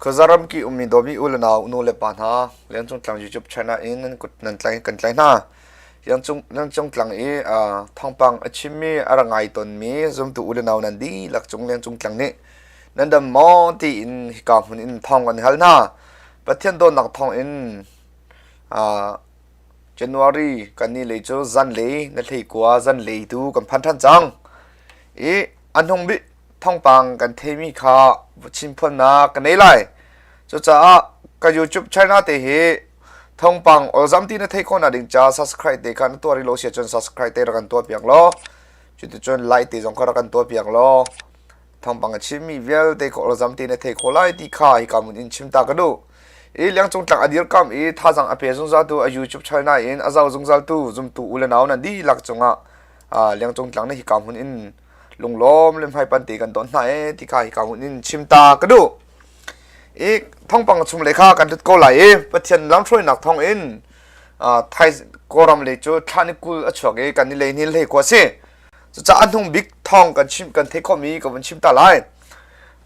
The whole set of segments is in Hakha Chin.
Khuaza ramki ummi dawmi u le nau, nu le pa hna, Liancung Tlang YouTube channel in nan kut nan tlai kan tlai hna. Liancung Tlang i thawngpang a chimmi a ra ngai tawnmi zumtu u le nau nan dihlak cung Liancung Tlang nih nan dam maw tiin hika hmun in thawng kan hal hna. Pathian dawtnak thawng in January kan ni lei cu zanlei na hlei kua zanlei tu kan phan ṭhan cang. I a hnung bik thawngpang kan theimi kha chimphuannak ka nei lai. Cucaah ka YouTube channel te hi thawngpang awlzam ti na theih khawhnak ding ca subscribe te kha na tuah rih lo si ahcun subscribe te rak kan tuah piak law cuticun like te zong kha rak kan tuah piak law thawngpang a chimmi vialte kha awlzam te na thei khawh lai ti kha hika mun in chim ta ka duh. I liangcung tlang a dirkam i thazang a pe zungzal tu a YouTube channel in a zau zungzal tu zumtu u le nau nan dihlak cungah liangcung tlang na hika hmun in lunglawm le hmaipan te kan don hna e ti kha hika hmun in chim ta ka duh. I thawngpang chung le kha kan lut ko lai i Pathian lamhruainak thawng in Thai Kawlram lei cu thla ni 20 a chuak i kan i lei ni hlei kua si. Cucaah a hnung bik thawng kan chim kan theih khawhmi ka vun chim ta lai.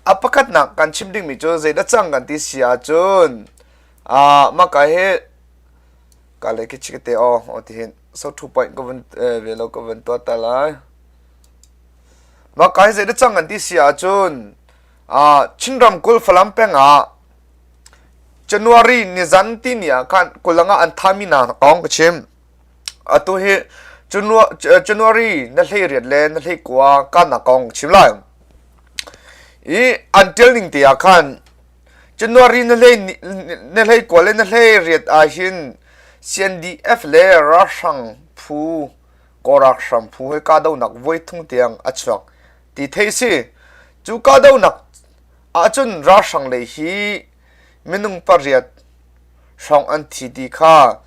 A pakhatnak kan chim dingmi cu zeidah cang kan ti si ahcun mah ka hi ka le khi chikate aw aw ti hin so two point ka vun ve lo ka vun tuah ta lai. Mah ka hi zeidah cang kan ti si ahcun Chin ramkulh Falam peng ah January nizan ti ni ah khan kulanga an thami hna kong ka chim. Atu hi January na hlei riat le na hlei kua kan kong chim lai. I an ṭial ning te ah khan January na hlei na hlei kua le na hlei riat ah hin CNDF le ralhrang phu Kawlrak hram phu he kahdohnak voi thung tiang a chuak ti theih si. Cu kahdohnak ahcun ralhrang lei hi minung pariat hrawng an thi ti kha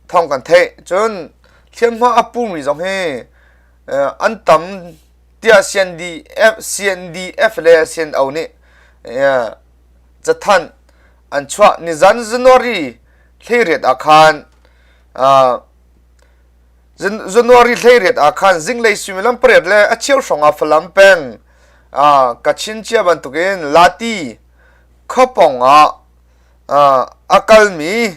thawng kan theih. Cun hliamhma a pumi zong hi an tam tiah CNDF, CNDF le CNO nih cathanh an chuah. Nizan January 18 ah khan January 18 ah khan zinglei suimilam pariat le a cheu hrawng ah Falam peng Kachin cia bantukin Lati khuapawng ah a kalmi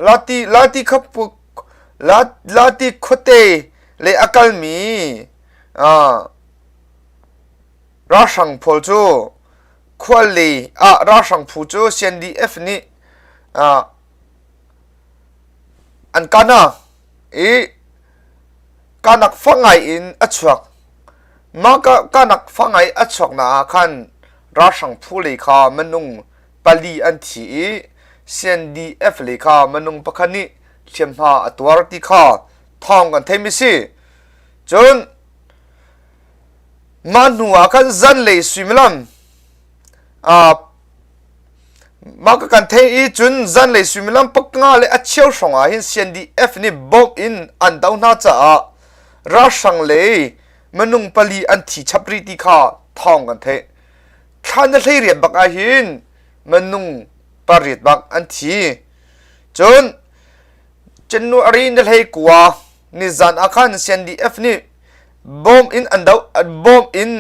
Lati Lati Lati khuate le a kalmi ralhrang pawl cu khual lei ah ralhrang phu cu CNDF nih an kana i kanak fak ngai in a chuak. Mah kanak fak ngai a chuak na ah khan ralhrang phu lei kha minung pali an thi i CNDF lei kha minung pakhat nih hliamhma a tuar ti kha thawng kan theimi si. Cun mah hnu ah khan zanlei suimilam mah ka kan theih i cun zanlei suimilam panga le a cheu hrawng ah hin CNDF nih bomb in an do hna caah ralhrang lei minung pali an thi chap rih ti kha thawng kan theih. Thla na hlei riat bak ah hin minung pariat bak an thi. Cun January na hlei kua nizan ah khan CNDF nih bomb in an do bomb in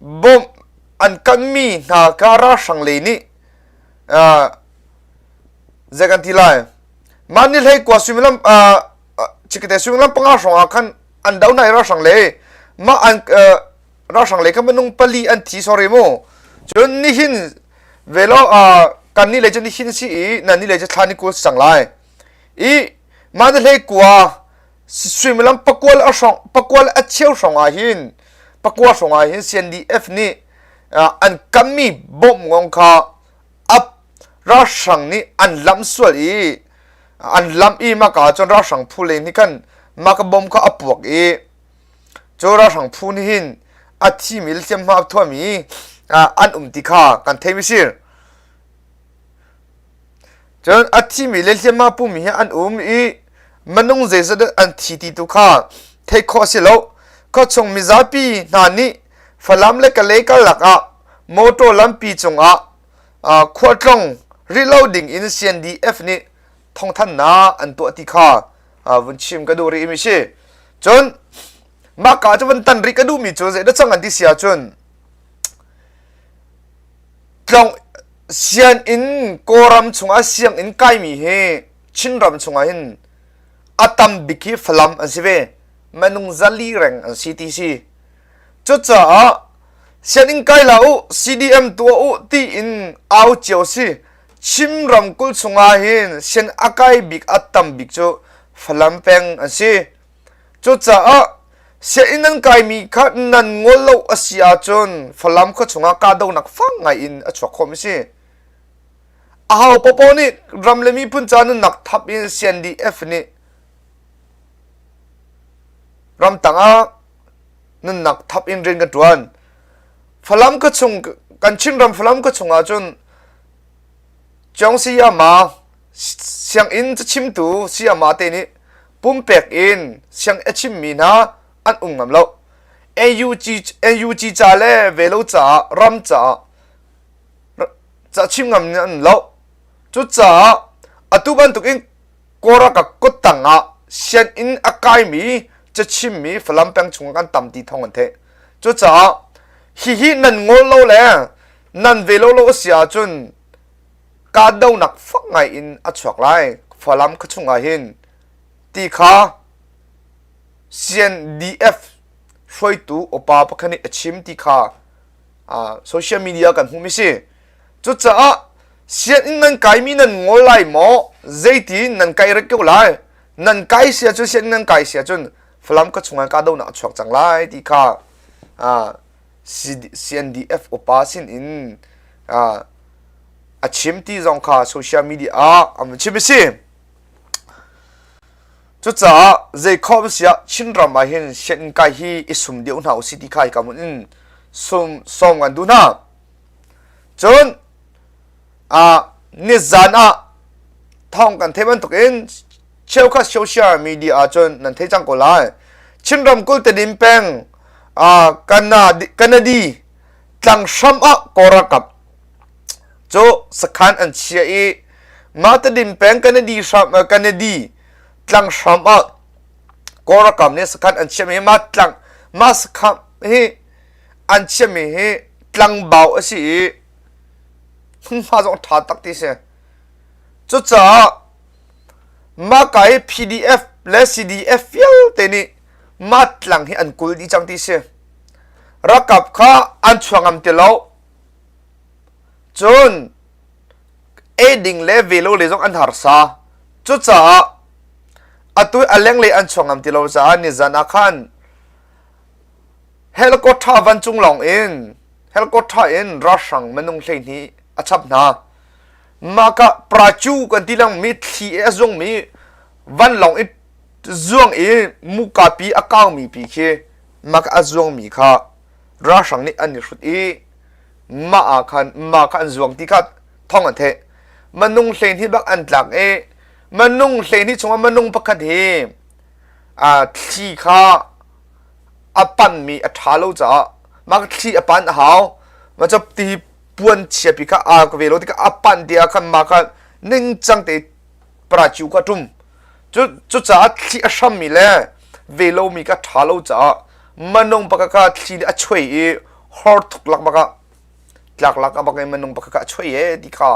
bomb an kanmi hna kha ralhrang lei nih zei kan ti lai mah ni hlei kua suimilam chikete suimilam panga hrawng ah khan an do hna i ralhrang lei mah an ralhrang lei kha minung pali an thi sorry mu cun nihin velo kan ni lei cu nihin si i nan ni lei cu thla ni kul si cang lai i mah ni hlei kua suimilam pakual a hrawng pakual a cheu hrawng ah hin pakua hrawng ah hin CNDF nih an kammi bawmh ngong kha ap ralhrang nih an lamh sual i an lamh i maka cun ralhrang phu lei nih khan maka bom kha a puak i cu ralhrang phu nih hin a thimi le hliamhma a thuami an um ti kha kan theimi si. Cun a thimi le hliamhma pumi hi an um i minung zeizat dah an thi ti tu kha theih khawh a si lo. Khuachung mizapi hna nih Falam le Kalay karlak ah motor lampi cungah khualtlawng rih lo ding in CNDF nih thawngthanhnak an tuah ti kha vun chim ka duh rih mi si. Cun mah ka cu vun tan rih ka duhmi cu zeidah cang an ti si ahcun. Tlong sianginn Kawlram chungah sianginn kaimi hi Chinram chungah hin a tam bik hi Falam an si ve. Minung 400 reng an si ti si. Cucaah sianginn kai la u, CDM tuah u tiin au cio si. Chin ramkulh chungah hin sian a kai bik a tam bik cu Falam peng an si. Cucaah sianginn nan kaimi kha nan ngol lo a si ahcun Falam khua chungah kahdohnak fak ngai in a chuak khawh mi si. Aho paohpaoh nih ram le miphun ca nunnak thap in CNDF nih ramtang ah nunnak thap in rian kan ṭuan. Falam khua chung kan Chinram Falam khua chung ahcun Ciong Sayama sianginn cachimtu sayama te nih pumpek in siang a chimmi hna an um ngam lo. NUG, NUG ca le velo caah ram caah ca chim ngam an lo. Cucaah atu bantukin Kawlram ka kuttang ah sianginn a kaimi cachimmi Falam peng chung kan tam ti thawng an theih. Cucaah hihi nan ngol lo le nan ve lo lo a si ahcun kahdohnak fak ngai in a chuak lai Falam khuachung ah hin ti kha CNDF hruaitu upa pakhat nih a chim ti kha social media kan hmuhmi si. Cucaah sianginn nan kaimi nan ngol lai maw? Zeitin nan kai ret ko lai? Nan kai si ahcun sianginn nan kai si ahcun Falam khuachung ah kahdohnak a chuak cang lai ti kha CNDF upa sin in a chim ti zong kha social media ah an chim a si. Cucaah zeikhom siah Chinram ah hin sianginn kai hi i sum deuh hna usih ti kha hika hmun in sum sawm kan duh hna. Cun nizan ah thawng kan theih bantukin cheukhat social media ah cun nan thei cang ko lai. Chin ramkulh Tedim peng Kanadi tlanghram ah Kawl ralkap cu sakhan an chia i mah Tedim peng Kanadi hram Kanadi tlanghram ah Kawl ralkap nih sakhan an chiahmi mah tlang mah sakhan hi an chiahmi hi tlangbau a si i hmunhma zong ṭha tak ti si. Cucaah mah ka hi PDF le CDF vialte nih mah tlang hi an kul dih cang ti si. Ralkap kha an chuak ngam ti lo. Cun ei ding le velo le zong an harsa. Cucaah atu a lenglei an chuak ngam ti lo caah nizan ah khan helicopter vancung lawng in helicopter in ralhrang minung 12 a chap hna. Mah ka prachu kan ti langmi thli a zungmi vanlawng i zuang i mukapi a kaumi pi khi mah a zuangmi kha ralhrang nih an i hrut i mah ah khan mah kha an zuang ti kha thawng an theih. Manung 12 bak an tlak i manung 12 chungah manung pakhat hi thli kha a panmi a ṭha lo caah mah thli a pan a hau mah cu ti puan chiapi kha aa ka ve lo tikah a pan ti ah khan mah kha ningcang te parachiu kha ṭum cu cucaah thli a hrammi le ve lomi kha ṭha lo caah manung pakhat kha thli nih a chuai i hor thuk lak bak ah tlak lak a bak in minung pakhat kha a chuai e ti kha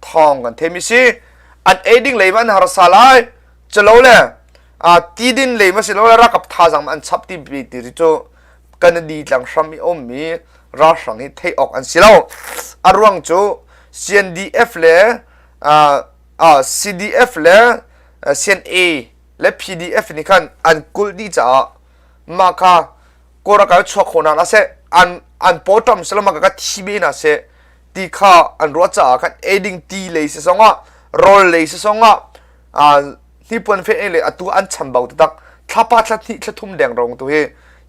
thawng kan theimi si an ei ding lei ma an harsa lai calo le ti din lei ma si lo le rakap thazang ma an chap ti bi ti cu Kanadi tlang hram i ummi ralhrang hi theih awk an si lo a ruang cu CNDF le CDF le CNA le PDF nih khan an kulh dih caah mah kha Kawlram chuak kho hna seh an an pawṭam selamak ka thi ve hna seh ti kha an ruah caah khan eiding ti lei si zongah rawl lei si zongah hnipuan fe le atu an chambau taktak thlapa thla hnih thla thum deng rong tu hi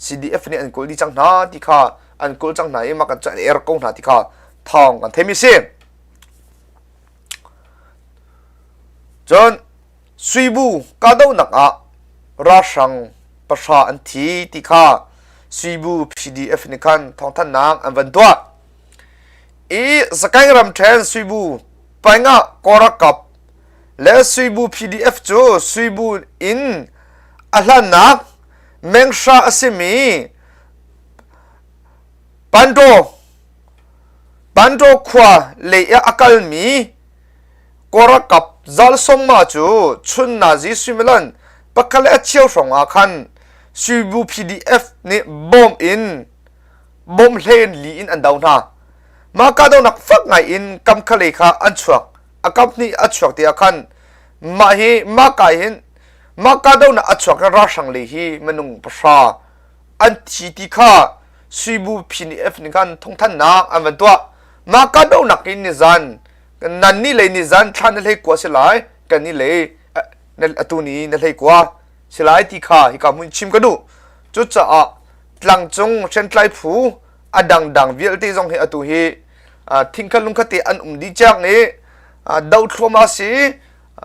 CDF nih an kawl dih cang hna ti kha an kawl cang hna i mah kan cu an er ko hna ti kha thawng kan theimi si cun Suibu kahdohnak ah ralhrang pahra an thi ti kha Suibu PDF nih khan thawngthanhnak an van tuah. I Sagaing ramṭhen Suibu pengah Kawlralkap le Suibu PDF cu Suibu in a hlannak menghra a simi Pandaw. Pandaw khua lei ah a kalmi Kawlralkap zal sawmma cu chun nazi suimilam pakhat le a cheu hrawng ah khan Suibu PDF nih bom in bom hlen li in an do hna. Mah kahdohnak fak ngai in kam khalei kha an chuak. A kam hnih a chuak ti ah khan mah hi mah ka hin mah kahdohnak a chuak in ralhrang lei hi minung pahra an thi ti kha Suibu PDF nih khan thawngthanhnak an van tuah. Mah kahdohnak in nizan nan nih lei nizan thla na hlei kua si lai kan nih lei atu ni na hlei kua si lai ti kha hika hmun chim ka duh. Cucaah tlangcung hriamtlai phu a dangdang vialte zong hi atu hi thingkhat lungkhat te an um dih ciang i do thluahmah si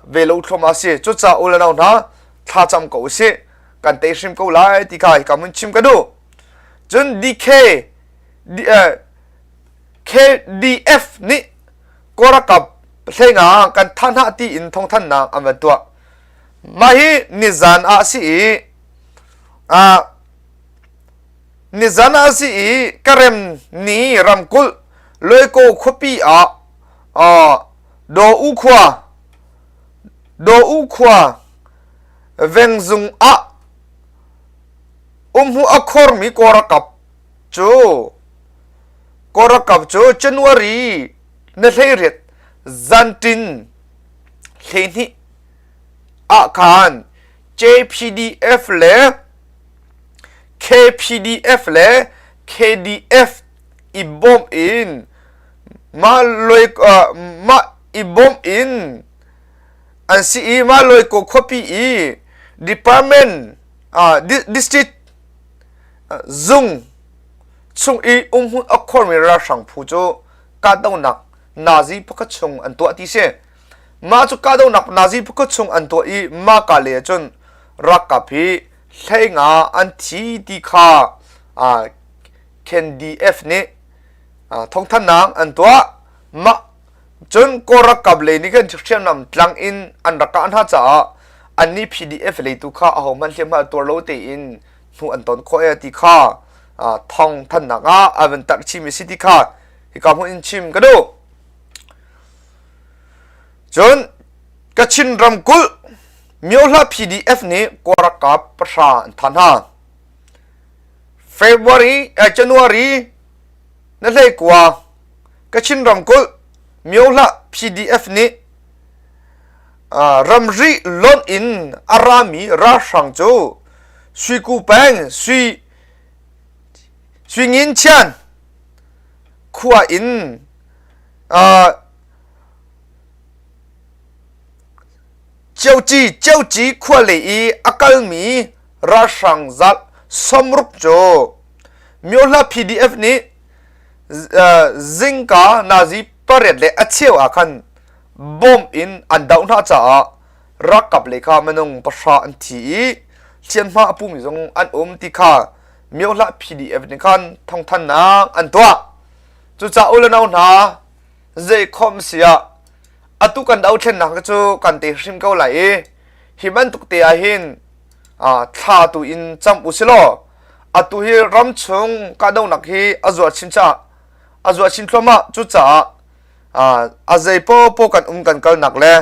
ve lo thluahmah si cucaah u le nau hna thlacam ko usih kan tei hrim ko lai ti kha hika hmun chim ka duh. Cun DK KDF nih Kawlralkap hleinga kan thah hna tiin thawngthanhnak an van tuah. Mah hi nizan ah a si i nizan ah a si i Karem ni ramkulh Loikaw khuapi ah Daw U khua Daw U khua vengzung ah umhmu a khormi Kawlralkap cu Kawlralkap cu January ni 18 zanṭin 12 ah khan JPDF le KPDF le KDF i bawmh in mah loi mah i bawmh in an si i mah Loikaw khuapi i department district zung chung i umhmun a khuarmi ralhrang phu cu kahdohnak nazi pakhat chung an tuah ti si. Mah cu kahdohnak nazi pakhat chung an tuah i mah ka le cun ralkap hi hleinga an thi ti kha KNDF nih thawngthanhnak an tuah. Mah cun Kawl ralkap lei nih khan hriamnam tlang in an rak kah hna caah annih PDF lei tu kha ahohmanh hliamhma tuar lo tein hnu an ton khawh e ti kha thawng thannak ah a van tarh chimi si ti kha hika hmun in chim ka duh. Cun Kachin ramkulh Myohla PDF nih Kawlralkap pahra an thah hna. February eh, January na hlei kua Kachin ramkulh Myohla PDF nih ramri lonh in a rami ralhrang cu Suiku peng Sui Suingin Chian khua in Cioci Cioci khua lei i a kalmi ralhrang zat 60 cu Myohla PDF nih zingka nazi pariat le a cheu ah khan bomb in an doh hna caah ralkap lei kha minung pahra an thi i hliamhma a pumi zong an um ti kha Myohlah PDF nih khan thawngthanhnak an tuah. Cucaah u le nau hna zeikhom si ah atu kan dothlennak cu kan te hrim ko lai i hi bantuk te ah hin thla tu in cam u si law atu hi ramchung kahdohnak hi a zual chin caah a zual chin thluahmah cucaah a zei paohpaoh kan um kan kalnak le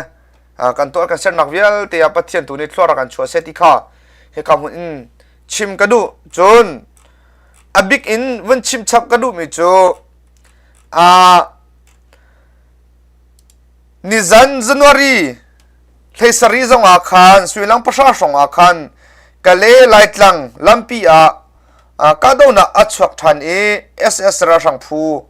kan tuah kan sernak vialte ah Pathian tu nih thlua rak kan chuah seh ti kha hika hmun in chim ka duh cun a bik in vun chim chap ka duhmi cu nizan January 17 zong ah khan suilang pahra hrawng ah khan Kale Laitlang lampi ah kahdohnak a chuak ṭhan i SS ralhrang phu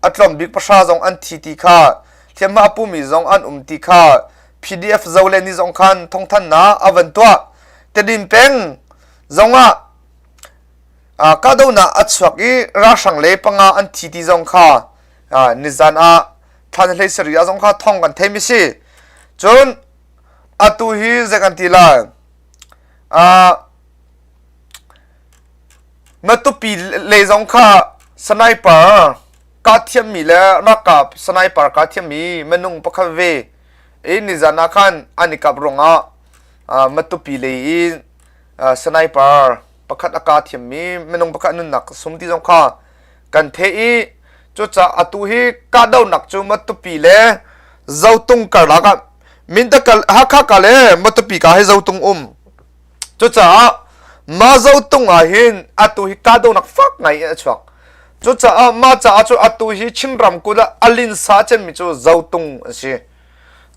a tlawm bik pahra zong an thi ti kha hliamhma a pumi zong an um ti kha PDF zo le ni zong khan thawngthanhnak a van tuah. Tedim peng zongah kahdohnak a chuak i ralhrang le panga an thi ti zong kha nizan ah thla hlei sarih ah zong kha thawng kan theimi si. Cun atu hi zei kan ti lai Matupi lei zong kha sniper kah thiammi le ralkap sniper kah thiammi minung pakhat ve i nizan ah khan an i kap ruangah Matupi lei i sniper pakhat a kah thiammi minung pakhat nunnak sum ti zong kha kan theih i. Cucaah atu hi kahdohnak cu Matupi le Zotung karlak ah Mindat Hakha ka le Matupi ka hi Zotung um. Cucaah mah Zotung ah hin atu hi kahdohnak fak ngai in a chuak. Cucaah mah caah cu atu hi Chin ramkulh ah a linsa cemmi cu Zotung an si.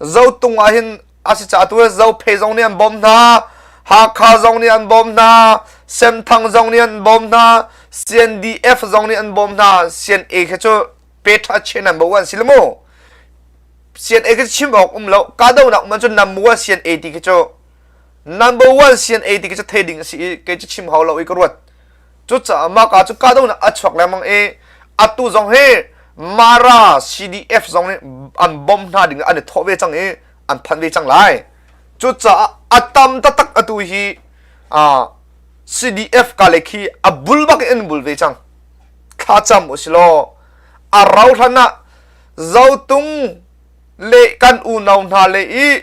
Zotung ah hin a si caah tu Zophei zong nih an bawm hna, Hakha zong nih an bawm hna, Senthang zong nih an bawm hna, CNDF zong nih an bawm hna. CNA kha cu Petra Chen an bo an si le mu. CNA khi chim awk um lo. Kahdohnak um cun number one CNA ti khi cu number one CNA ti khi cu thei ding a si i kei cu chim hau lo i ka ruat. Cucaah mah ka cu kahdohnak a chuak lengmang i atu zong hi Mara CDF zong nih an bawmh hna ding an i thawh ve cang i an phanh ve cang lai. Cucaah a tam taktak atu hi CDF ka le khi a bul bak in an bul ve cang. Thlacam u si law a rau hlan ah Zotung le kan unau hna le i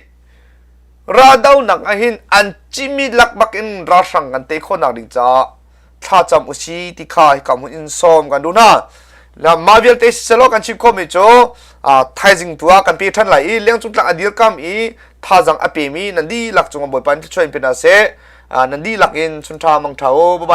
raldohnak ah hin an cimi lak bak in ralhrang kan tei khawhnak ding caah thlacam u si ti kha hika hmun in sawm kan duh hna. Mah vialte siselaw kan chim khawhmi cu thaizing tu ah kan pe ṭhan lai i lengcung tlang a dirkam i thazang a pemi nan dihlak cungah Bawipa in thluachuah in pe hna seh. Nan dihlak in chunṭha mangṭha u. Bye bye.